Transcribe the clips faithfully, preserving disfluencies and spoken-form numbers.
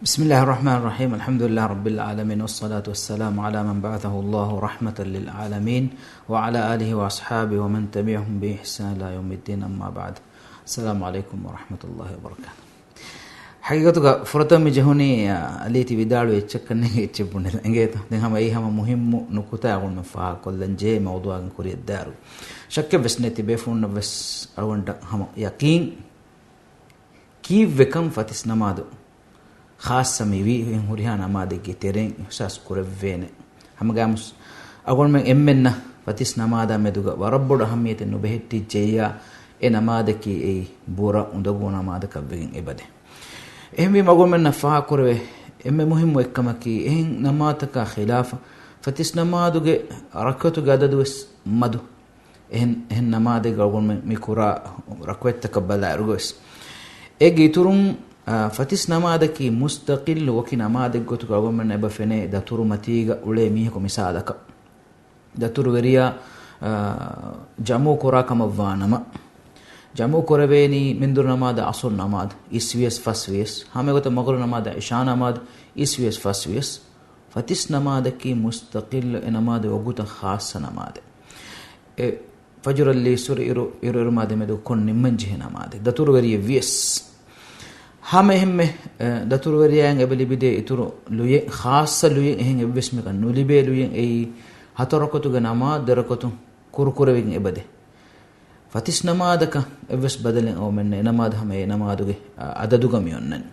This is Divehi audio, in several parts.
بسم الله الرحمن الرحيم. الحمد لله رب العالمين، والصلاة والسلام على من بعثه الله رحمة للعالمين، وعلى آله وأصحابه ومن تبعهم بإحسان إلى يوم الدين، أما بعد. السلام عليكم ورحمة الله وبركاته. ހަގީގަތުގަ ފުރަތަމަ މި ޖެހުނީ، އަ، އަލީ ތި ވިދާޅުވި އެއްޗަކަށް ނެތް އެއްޗެއް ބުނެލަ އިނގޭތަ؟ ދެން ހަމަ އެއީ ހަމަ މުހިއްމު ނުކުތާ އަޅުގަނޑުމެން ފާހަގަކޮށްލަން ޖެހޭ މައުޟޫޢަކަށް ކުރިއަށްދާއިރު. ޝައްކެއްވެސް ނެތް ތިބޭފުޅުންނަށްވެސް އަޅުގަނޑަށް ހަމަ ޔަޤީން. ކީއްވެކަން ފަތިސް ނަމާދު ޚާއްޞަ މިވީ ހުރިހާ ނަމާދެއްގެ ތެރެއިން އިޙްސާސް ކުރެއްވޭނެ. ހަމަގައިމުސް އަޅުގަނޑުމެން އެންމެންނަށް ފަތިސް ނަމާދާ މެދުގަ ވަރަށް ބޮޑު އަހައްމިއްޔަތެއް ނުބެހެއްޓިއްޖެއްޔާ، އެ ނަމާދަކީ އެއީ ބުރަ އުނދަގޫ ނަމާދަކަށްވެގެން އެބަދޭ. އެހެންވީމަ އަޅުގަނޑުމެންނަށް ފާހަގަކުރެވޭ އެންމެ މުހިއްމު އެއްކަމަކީ، އެހެން ނަމާދަކާ ޚިލާފަށް ފަތިސް ނަމާދުގެ ރަކުޢަތުގެ އަދަދުވެސް މަދު. އެހެން، އެހެން ނަމާދެއްގަ އަޅުގަނޑުމެން މި ކުރާ ރަކުޢަތްތަކަށް ބަލާއިރުގަވެސް، އޭގެ އިތުރުން، އާ، ފަތިސް ނަމާދަކީ މުސްތަޤިއްލު ވަކި ނަމާދެއްގޮތުގަ އަޅުގަނޑުމެންނަށް އެބަ ފެނޭ ދަތުރުމަތީގަ އުޅޭ މީހަކު މިސާލަކަށް. ދަތުރުވެރިޔާ، އާ، ޖަމުޢު ކުރާ ކަމަށްވާނަމަ، ޖަމުޢު ކުރެވޭނީ މެންދުރު ނަމާދަށް ޢަޞުރު ނަމާދު އިސްވިޔަސް ފަސްވިޔަސް، ހަމައެގޮތަށް މަޣްރިބު ނަމާދަށް ޢިޝާ ނަމާދު އިސްވިޔަސް ފަސްވިޔަސް، ފަތިސް ނަމާދަކީ މުސްތަޤިއްލު އެ ނަމާދު ވަގުތަށް ޚާއްޞަ ނަމާދެއް. އެ ފަޖުރަށް ލީއްސުރެ އިރު، އިރުއިރު މާދެ މެދު ކޮން ނިންމަން ޖެހޭ ނަމާދެއް. ދަތުރުވެރިއެއް ވިޔަސް. ހަމަ އެހެންމެ، އެ، ދަތުރުވެރިޔާއަށް އެބަ ލިބިދޭ އިތުރު ލުޔެއް، ޚާއްޞަ ލުޔެއް އެހެން އެއްވެސް މީހަކަށް ނުލިބޭ ލުޔެއް އެއީ ހަތަރު ރަކުޢަތުގެ ނަމާދު ދެ ރަކުޢަތު ކުރުކުރެވިގެން އެބަދޭ. ފަތިސް ނަމާދަކަށް އެއްވެސް ބަދަލެއް އައުމެއްނެ. އެ ނަމާދު ހަމަ އެ ނަމާދުގެ، އަ، އަދަދުގަ މިއޮންނަން.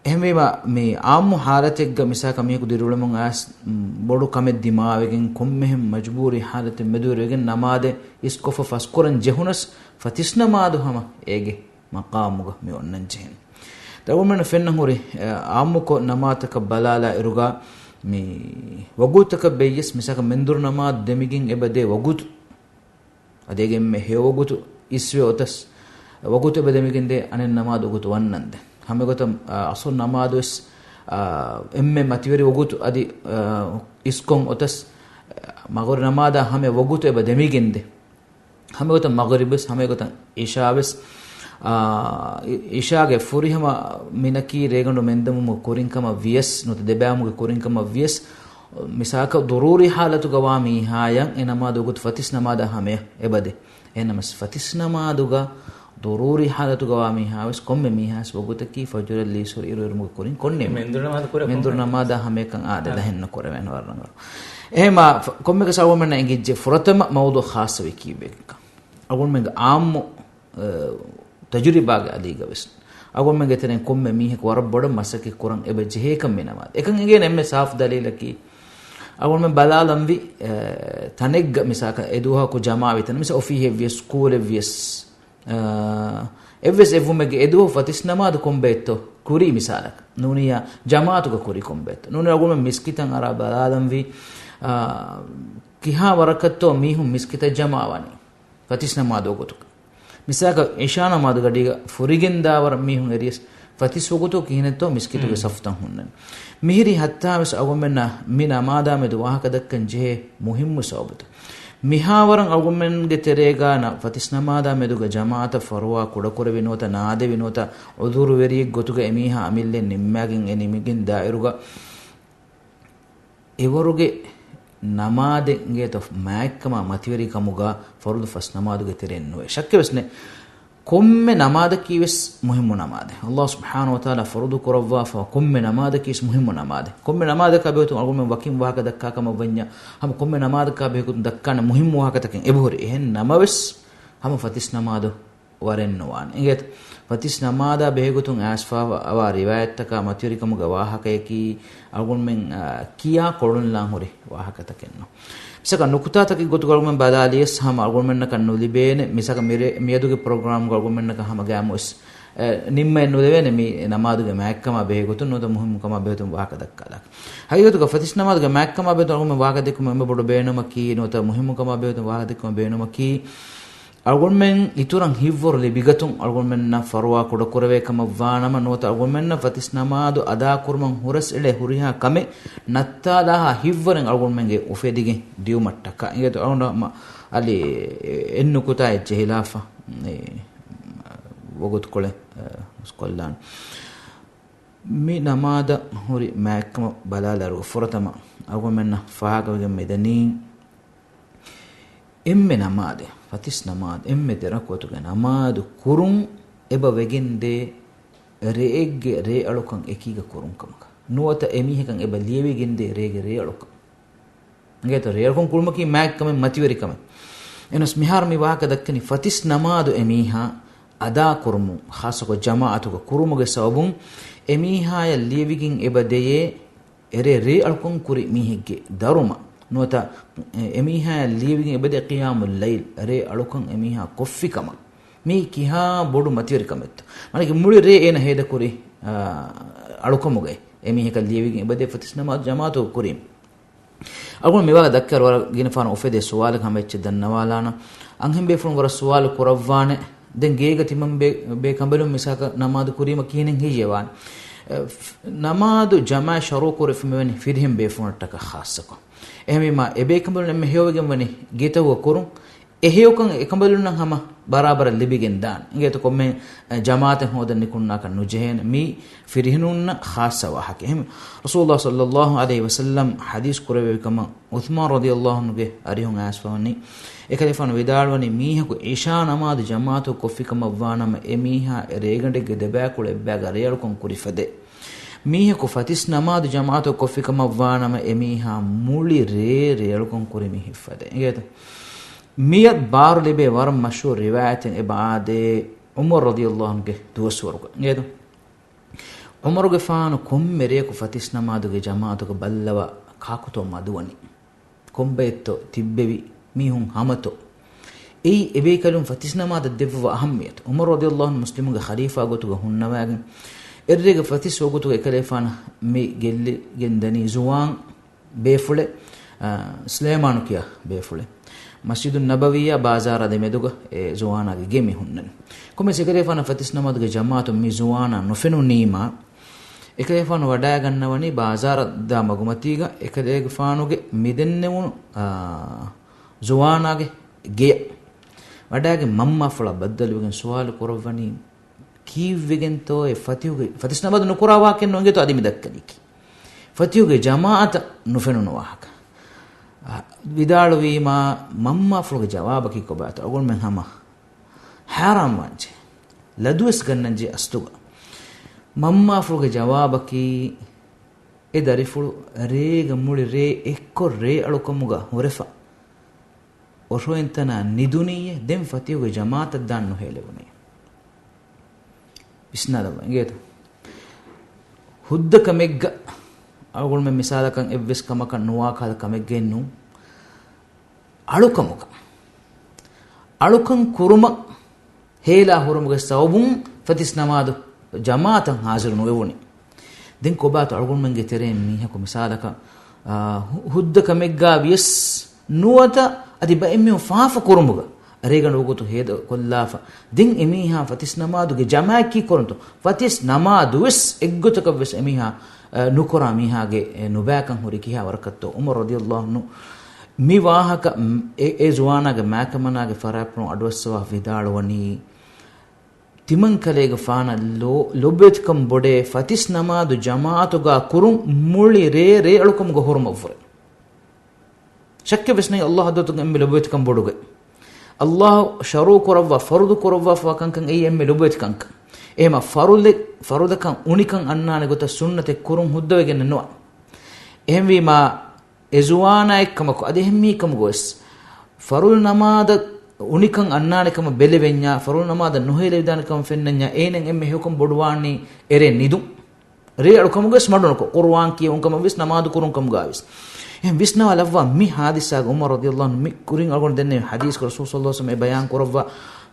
އެހެންވީމަ، މި އާއްމު ޙާލަތެއްގަ މިސާލަކަށް މީހަކު ދިރިއުޅެމުން އައިސް، މް، ބޮޑު ކަމެއް ދިމާވެގެން، ކޮންމެހެން މަޖުބޫރީ ޙާލަތެއް މެދުވެރިވެގެން ނަމާދެއް އިސްކޮށްފަ ފަސްކުރަން ޖެހުނަސް، ފަތިސް ނަމާދު ހަމަ އޭގެ މަޤާމުގަ މި އޮންނަން ޖެހެން. ދެން އަޅުގަނޑުމެންނަށް ފެންނަން ހުރި، އެ، އާއްމުކޮށް ނަމާދުތަކަށް ބަލާލާ އިރުގަ، މި ވަގުތުތަކަށް ބެއްޔަސް، މިސާލަކަށް މެންދުރު ނަމާދު ދެމިގެން އެބަދޭ ވަގުތު. އަދި އޭގެ އެންމެ ހެޔޮ ވަގުތު އިސްވެ އޮތަސް، ވަގުތު އެބަ ދެމިގެންދޭ އަނެއް ނަމާދު ވަގުތު ވަންނަންދެން. ހަމައެގޮތަށް، އާ، ޢަޞުރު ނަމާދުވެސް، އާ، އެންމެ މަތިވެރި ވަގުތު އަދި، އާ، އިސްކޮށް އޮތަސް، މަޣްރިބު ނަމާދާ ހަމަ ވަގުތު އެބަ ދެމިގެންދޭ. ހަމައެގޮތަށް މަޣްރިބުވެސް، ހަމައެގޮތަށް ޢިޝާވެސް، އާ، ޢި-، ޢިޝާގެ ފުރިހަމަ މިނަކީ ރޭގަނޑު މެންދަމުމުގެ ކުރިން ކަމަށް ވިޔަސް، ނުވަތަ ދެބައިމުގެ ކުރިން ކަމަށް ވިޔަސް، މިސާލަކަށް ޟަރޫރީ ޙާލަތުގަ ވާ މީހާޔަށް އެ ނަމާދު ވަގުތު ފަތިސް ނަމާދާ ހަމަޔަށް އެބަދޭ. އެހެންނަމަސް ފަތިސް ނަމާދުގަ ޟަރޫރީ ޙާލަތުގަ ވާ މީހާވެސް ކޮންމެ މީހާވެސް ވަގުތަކީ ފަޖުރަށް ލީއްސުރެ އިރުއިރުމުގެ ކުރިން ކޮންނެވެ. މެންދުރު ނަމާދު ކުރެ މެންދުރު ކޮންމެ ނަމާދާ ހަމަޔަކަށް އާދެ، އާ، ދަހެއް ނުކުރެވޭނެ ވަރަށް ރަނގަޅު. އެހެންމާ ފަ-، ކޮންމެއަކަސް އަޅުގަނޑުމެންނަށް އެނގިއްޖެ ފުރަތަމަ މައުޟޫޢު ޚާއްޞަވީ ކީއްވެކަން. އަޅުގަނޑުމެންގެ އާއްމު، އަ، ތަޖުރިބާގެ އަލީގަވެސް އަޅުގަނޑުމެންގެ ތެރެއިން ކޮންމެ މީހަކު ވަރަށް ބޮޑަށް މަސައްކަތް ކުރަން އެބަ ޖެހޭކަން މި ނަމާދު. އެކަން އެނގޭނެ އެންމެ ސާފު ދަލީލަކީ، އަޅުގަނޑުމެން ބަލާލަންވީ، އަ، ތަނެއްގަ މިސާލަކަށް އެ ދުވަހަކު ޖަމާވި ތަނެއް، މިސާ އޮފީހެއްވިޔަސް، ސްކޫލެއްވިޔަސް، އާ، އެއްވެސް އެއްވުމެއްގެ އެދުވަހު ފަތިސް ނަމާދު ކޮންބައެއްތޯ ކުރީ މިސާލަކަށް. ނޫނިއްޔާ ޖަމާޢަތުގަ ކުރީ ކޮންބައެއްތޯ. ނޫނިއްޔާ އަޅުގަނޑުމެން މިސްކިތަށް އަރާ ބަލާލަންވީ، އާ، ކިހާ ވަރަކަށްތޯ މީހުން މިސްކިތަށް ޖަމާވަނީ ފަތިސް ނަމާދު ވަގުތުގަ. މިސާލަކަށް ޢިޝާ ނަމާދު ގަޑީގަ ފުރިގެންދާވަރަށް މީހުން އެރިޔަސް ފަތިސް ވަގުތު ކިހިނެއްތޯ މިސްކިތުގެ މް. ސަފުތައް ހުންނަނީ. މިހިރީ ހައްތާވެސް އަޅުގަނޑުމެންނަށް މި ނަމާދާ މެދު ވާހަކަ ދައްކަން ޖެހޭ މުހިއްމު ސަބަބުތައް. މިހާވަރަށް އަޅުގަނޑުމެންގެ ތެރޭގާ ނަ-، ފަތިސް ނަމާދާ މެދުގަ ޖަމާޢަތަށް ފަރުވާ ކުޑަކުރެވި ނުވަތަ ނާދެވި ނުވަތަ ޢުޛުރުވެރިއެއް ގޮތުގަ އެމީހާ އަމިއްލައިން ނިންމާގެން އެ ނިމިގެން ދާއިރުގަ އެވަރުގެ ނަމާދެއް އިނގޭތޯ މާތްކަމާ މަތިވެރިކަމުގަ ފަރުޟު ފަސް ނަމާދުގެ ތެރެއިން ނުވޭ. ޝައްކެއް ވެސް ނެތް. ކޮންމެ ނަމާދަކީ ވެސް މުހިއްމު ނަމާދެއް. ﷲ ސުބްޙާނަހޫ ވަތަޢާލާ ފަރުޟު ކުރައްވާފަ ކޮންމެ ނަމާދަކީ ވެސް މުހިއްމު ނަމާދެއް. ކޮންމެ ނަމާދަކާ ބެހޭގޮތުން އަޅުގަނޑުމެން ވަކިން ވާހަކަ ދައްކާ ކަމަށް ވަންޏާ، ހަމަ ކޮންމެ ނަމާދަކާ ބެހޭގޮތުން ދައްކާނެ މުހިއްމު ވާހަކަތަކެއް އެބަހުރި. އެހެން ނަމަވެސް، ހަމަ ފަތިސް ނަމާދު ވަރެއް ނުވާނެ. އިނގޭތަ؟ ފަތިސް ނަމާދާ ބެހޭގޮތުން އައިސްފައިވާ ރިވާޔަތްތަކާ މަތިވެރިކަމުގެ ވާހަކަޔަކީ، އަޅުގަނޑުމެން، އާ، ކިޔާ ކޮޅުންލާން ހުރި ވާހަކަތަކެއް ނޫން. މިސާލަކަށް ނުކުތާތަކެއް ގޮތުގަ އަޅުގަނޑުމެން ބަލާލިޔަސް ހަމަ އަޅުގަނޑުމެންނަކަށް ނުލިބޭނެ. މިސާލަކަށް މިރޭ-، މިއަދުގެ ޕްރޮގްރާމްގަ އަޅުގަނޑުމެންނަކަށް ހަމަ ގައިމުވެސް، އެ، ނިންމައެއް ނުލެވޭނެ މި ނަމާދުގެ މާތްކަމާ ބެހޭގޮތުން ނުވަތަ މުހިއްމުކަމާ ބެހޭގޮތުން ވާހަކަ ދައްކާލާކަށް. ހަގީގަތުގަ ފަތިސް ނަމާދުގެ މާތްކަމާ ބެހޭގޮތުން އަޅުގަނޑުމެން ވާހަކަ ދެއްކުމަށް އެންމެ ބޮޑު ބޭނުމަކީ ނުވަތަ މުހިއްމުކަމާ ބެހޭގޮތުން ވާހަކަ ދެއްކުމަށް ބޭނުމަކީ، އަޅުގަނޑުމެން އިތުރަށް ހިތްވަރު ލިބިގަތުން އަޅުގަނޑުމެންނަށް ފަރުވާ ކުޑަކުރެވޭ ކަމަށްވާނަމަ، ނުވަތަ އަޅުގަނޑުމެންނަށް ފަތިސް ނަމާދު އަދާކުރުމަށް ހުރަސްއެޅޭ ހުރިހާ ކަމެއް ނައްތާލާހާ ހިތްވަރެއް އަޅުގަނޑުމެންގެ އުފެދިގެން ދިޔުމަށްޓަކާ. އިނގޭތޯ އަޅުގަނޑު ހަމަ އަލި އެއް ނުކުތާއެއް ޖެހިލާފަ، އެ، ވަގުތުކޮޅެއް އަ، ކޮށްލާނެ. މި ނަމާދަށް ހުރި މާތްކަމަށް ބަލާލާއިރު ފުރަތަމަ އަޅުގަނޑުމެންނަށް ފާހަގަވެގެން މިދަނީ، އެންމެ ނަމާދެއް، ފަތިސް ނަމާދު، އެންމެ ދެ ރަކުޢަތުގެ ނަމާދު ކުރުން އެބަ ވެގެންދޭ ރެއެއްގެ ރޭއަޅުކަން އެކީގަ ކުރުން ކަމަކަށް ނުވަތަ އެމީހަކަށް އެބަ ލިޔެވިގެންދޭ ރޭގެ ރޭއަޅުކަން. އިނގޭތޯ، ރޭއަޅުކަން ކުރުމަކީ މާތްކަމެއް، މަތިވެރިކަމެއް. އެހެނަސް މިހާރު މި ވާހަކަ ދައްކަނީ ފަތިސް ނަމާދު އެމީހާ އަދާ ކުރުމުން، ޚާއްޞަކޮށް ޖަމާޢަތުގަ ކުރުމުގެ ސަބަބުން އެމީހާޔަށް ލިޔެވިގެން އެބަ ދެޔޭ އެރޭ ރޭއަޅުކަން ކުރި މީހެއްގެ ދަރުމަ ނުވަތަ އެމީހާޔަށް ލިޔެވިގެން އެބަދޭ ޤިޔާމުއްލައިލް، ރޭ އަޅުކަން އެމީހާ ކޮށްފިކަމަށް. މީ ކިހާ ބޮޑު މަތިވެރިކަމެއްތޯ. މާނައަކީ މުޅި ރޭ އޭނަ ހޭދަކުރި، އާ، އަޅުކަމުގައި އެމީހަކަށް ލިޔެވިގެން އެބަދޭ ފަތިސް ނަމާދު ޖަމާޢަތު ކުރީމަ. އަޅުގަނޑު މިވާގަ ދައްކާ ވަރަށް ގިނަ ފަހަރަށް އުފެދޭ ސުވާލެއް ހަމަ އެއްޗެއް ދަންނަވާލާނަން. އަންހެން ބޭފުޅުން ވަރަށް ސުވާލު ކުރައްވާނެ. ދެން ގޭގަ ތިމަން ބޭ، ބޭ ކަނބަލުން މިސާލަކަށް ނަމާދު ކުރީމަ ކިހިނެއް ހެއްޔޭ ވާނެ؟ އެ، ނަމާދު ޖަމާޢަތް ޝަރުޢު ކުރެވިފަ މިވަނީ ފިރިހެން ބޭފުޅުންނަށްޓަކާ ޚާއްޞަކޮށް. އެހެންވީމާ، އެބޭކަނބަލުން އެންމެ ހެޔޮވެގެން ވަނީ ގެތަކުގަ ކުރުން. އެ ހެޔޮކަން އެކަނބަލުންނަށް ހަމަ ބަރާބަރަށް ލިބިގެން ދާނެ. އިނގޭތޯ ކޮންމެ، އެ، ޖަމާޢަތެއް ހޯދަން ނިކުންނާކަށް ނުޖެހޭނެ. މީ ފިރިހެނުންނަށް ޚާއްޞަ ވާހަކަ. އެހެން ރަސޫލުﷲ ޞައްލައްލާހު ޢަލައިހި ވަސައްލަމް ޙަދީޘް ކުރެއްވި ކަމަށް ޢުޘްމާން ރަޟިޔައްލާހު ޢަންހުގެ އަރިހުން އައިސްފަވަނީ، އެކަލޭފާނު ވިދާޅުވަނީ، މީހަކު ޢިޝާ ނަމާދު ޖަމާޢަތު ކޮށްފިކަމަށްވާނަމަ، އެމީހާ އެ ރޭގަނޑެއްގެ ދެބައިކުޅަ އެއްބައިގަ ރޭއަޅުކަން ކުރި ފަދައިން. މީހަކު ފަތިސް ނަމާދު ޖަމާޢަތު ކޮށްފިކަމަށްވާނަމަ، އެމީހާ މުޅި ރޭ ރޭއަޅުކަން ކުރި މީހެއް ފަދައިން. އިނގޭތަ؟ މިއަދު ބާރު ލިބޭ ވަރަށް މަޝްހޫރު ރިވާޔަތެއް އެބަ އާދޭ ޢުމަރު ރަޟިޔައްލާހު ޢަންހުގެ ދުވަސްވަރުގަ. އިނގޭތަ؟ ޢުމަރުގެފާނު ކޮންމެ ރެޔަކު ފަތިސް ނަމާދުގެ ޖަމާޢަތުގަ ބައްލަވާ ކާކުތޯ މަދުވަނީ؟ ކޮންބައެއްތޯ ތިއްބެވި މީހުން ހަމަތޯ؟ އެއީ އެބޭކަލުން ފަތިސް ނަމާދަށް ދެއްވަވާ އަހައްމިޔަތު. ޢުމަރު ރަޟިޔައްލާހު ޢަންހު މުސްލިމުންގެ ޚަލީފާ ގޮތުގަ ހުންނަވައިގެން، އެއްރޭގެ ފަތިސް ވަގުތުގަ އެކަލޭފާނަށް މި ގެއްލިގެން ދަނީ ޒުވާން ބޭފުޅެއް، އާ، ސުލައިމާނު ކިޔާ ބޭފުޅެއް. މަސްޖިދުއް ނަބަވީއާ ބާޒާރާ ދެމެދުގަ އެ ޒުވާނާގެ ގެ މި ހުންނަނީ. ކޮންމެސް އެކަލޭފާނަށް ފަތިސް ނަމާދުގެ ޖަމާޢަތުން މި ޒުވާނާ ނުފެނުނީމާ، އެކަލޭފާނު ވަޑައިގަންނަވަނީ ބާޒާރަށް ދާ މަގުމަތީގަ އެކަލޭގެފާނުގެ މިދެންނެވުނު، އާ، ޒުވާނާގެ ގެޔަށް. ވަޑައިގެން މަންމާފުޅާ ބައްދަލުވެގެން ސުވާލު ކުރައްވަނީ، ކީއްވެގެންތޯ އެ ފަތިހުގެ، ފަތިސް ނަމާދު ނުކުރާ ވާހަކައެއް ނޫން އިނގޭތޯ އަދި މި ދައްކަނީކީ. ފަތިހުގެ ޖަމާޢަތަށް ނުފެނުނު ވާހަކަ. އާ، ވިދާޅުވީމާ، މަންމާފުޅުގެ ޖަވާބަކީ ކޮބާތޯ؟ އަޅުގަނޑުމެން ހަމަ ހައިރާންވާންޖެ. ލަދުވެސް ގަންނަންޖެ އަސްތުގަ. މަންމާފުޅުގެ ޖަވާބަކީ، އެ ދަރިފުޅު ރޭގަ މުޅި ރޭ އެއްކޮށް ރޭއަޅުކަމުގަ ހުރެފަ އޮށޯއިންތަނާ ނިދުނީއޭ، ދެން ފަތިހުގެ ޖަމާޢަތަށް ދާން ނުހޭލެވުނީ. ވިސްނާލައްވާ އިނގޭތަ؟ ހުއްދަ ކަމެއްގަ، އަޅުގަނޑުމެން މިސާލަކަށް އެއްވެސް ކަމަކަށް ނުވާ ކަހަލަ ކަމެއްގައެއް ނޫން. އަޅުކަމުގަ، އަޅުކަން ކުރުމަށް ހޭލާ ހުރުމުގެ ސަބަބުން ފަތިސް ނަމާދު ޖަމާޢަތަށް ހާޒިރު ނުވެވުނީ. ދެން ކޮބާތޯ އަޅުގަނޑުމެންގެ ތެރެއިން މީހަކު މިސާލަކަށް، އާ، ހު-، ހުއްދަ ކަމެއްގާ ވިޔަސް ނުވަތަ އަދި ބައެއް މީހުން ފާފަ ކުރުމުގަ ރޭގަނޑު ވަގުތު ހޭދަ ކޮށްލާފަ، ދެން އެމީހާ ފަތިސް ނަމާދުގެ ޖަމާޢަތް ކީއްކުރަންތޯ؟ ފަތިސް ނަމާދުވެސް އެއްގޮތަކަށްވެސް އެމީހާ، އަ، ނުކުރާ މީހާގެ، އެ، ނުބައިކަން ހުރީ ކިހާ ވަރަކަށްތޯ؟ ޢުމަރު ރަޟިޔައްލާހު ޢަންހު މި ވާހަކަ، އެ، އެ ޒުވާނާގެ މާތްކަމަނާގެ ފަރާތްޕުޅުން އަޑުއައްސަވާ ވިދާޅުވަނީ، ތިމަންކަލޭގެފާނަށް ލޯ-، ލޮބުވެތިކަން ބޮޑޭ ފަތިސް ނަމާދު ޖަމާޢަތުގާ ކުރުން މުޅި ރޭ ރޭއަޅުކަމުގަ ހުރުމަށްވުރެ. ޝައްކެއްވެސް ނެތް، ﷲ ޙަޟްރަތުގެ އެންމެ ލޮބުވެތިކަން ބޮޑުގައި. ﷲ ޝަރުޢު ކުރައްވާ، ފަރުޟު ކުރައްވާފަވާ ކަންކަން އެއީ އެންމެ ލޮބުވެތި ކަންކަން. އެހެމަ ފަރުޟެއް، ފަރުޟަކަށް އުނިކަން އަންނާނެ ގޮތަށް ސުންނަތެއް ކުރުން ހުއްދަވެގެންނެއް ނުވާ. އެހެންވީމާ، އެ ޒުވާނާއެއްކަމަކު، އަދި އެހެން މީހަކަމުގަވެސް، ފަރުޟު ނަމާދަށް އުނިކަން އަންނާނެ ކަމަށް ބެލެވެންޏާ، ފަރުޟު ނަމާދަށް ނުހޭލެވިދާނެ ކަމަށް ފެންނަންޏާ، އޭނައަށް އެންމެ ހެޔޮކަން ބޮޑުވާނީ އެރޭ ނިދުން. ރޭ އަޅުކަމުގަވެސް މަޑުނުކޮށް، ޤުރުއާން ކިޔެވުން ކަމަށްވެސް، ނަމާދު ކުރުން ކަމުގަވެސް. އެހެން ވިސްނާލައްވާ މި ޙާދިސާގަ ޢުމަރު ރަޟިޔައްލާހު ޢަންހު މި ކުރިން އަޅުގަނޑު ދެންނެވި ޙަދީޘްގަ ރަސޫލު ޞައްލައްލާހު ޢަލައިހި ވަސައްލަމަ އެ ބަޔާން ކުރައްވާ،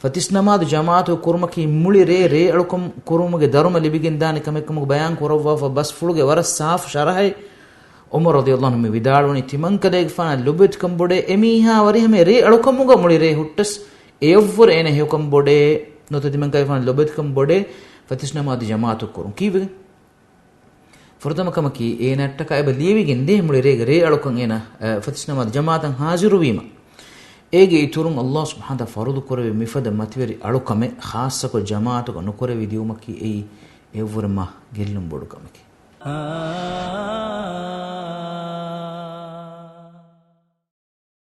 ފަތިސް ނަމާދު ޖަމާޢަތު ކުރުމަކީ މުޅި ރޭ، ރޭ އަޅުކަން ކުރުމުގެ ދަރުމަ ލިބިގެންދާނެ ކަމެއްކަމުގެ ބަޔާން ކުރައްވާފަ ބަސްފުޅުގެ ވަރަށް ސާފު ޝަރަޙެއް. ޢުމަރު ރަޟިޔައްލާހު ޢަންހު މި ވިދާޅުވަނީ، ތިމަންކަލޭގެފާނަށް ލޮބުވެތިކަން ބޮޑޭ އެމީހާ ވަރިހަމަ ރޭ އަޅުކަމުގަ މުޅި ރޭ ހުއްޓަސް، އެޔަށްވުރެ އޭނަ ހެޔޮކަން ބޮޑޭ، ނުވަތަ ތިމަންކަލޭގެފާނަށް ލޮބުވެތިކަން ބޮޑޭ ފަތިސް ނަމާދު ޖަމާޢަތު ކުރުން. ކީއްވެގެން؟ ފުރަތަމަ ކަމަކީ، އޭނައަށްޓަކާ އެބަ ލިޔެވިގެން ދޭ މުޅި ރޭގެ ރޭ އަޅުކަން އޭނަ، އަ، ފަތިސް ނަމާދު ޖަމާޢަތަށް ހާޒިރުވީމަ. އޭގެ އިތުރުން ﷲ ސުބްޙާނަހޫ ވަތަޢާލާ ފަރުޟު ކުރެއްވި މިފަދަ މަތިވެރި އަޅުކަމެއް ޚާއްޞަކޮށް ޖަމާޢަތުގަ ނުކުރެއްވި ދިއުމަކީ އެއީ އެއަށްވުރެ މާ ގެއްލުން ބޮޑު ކަމެކޭ.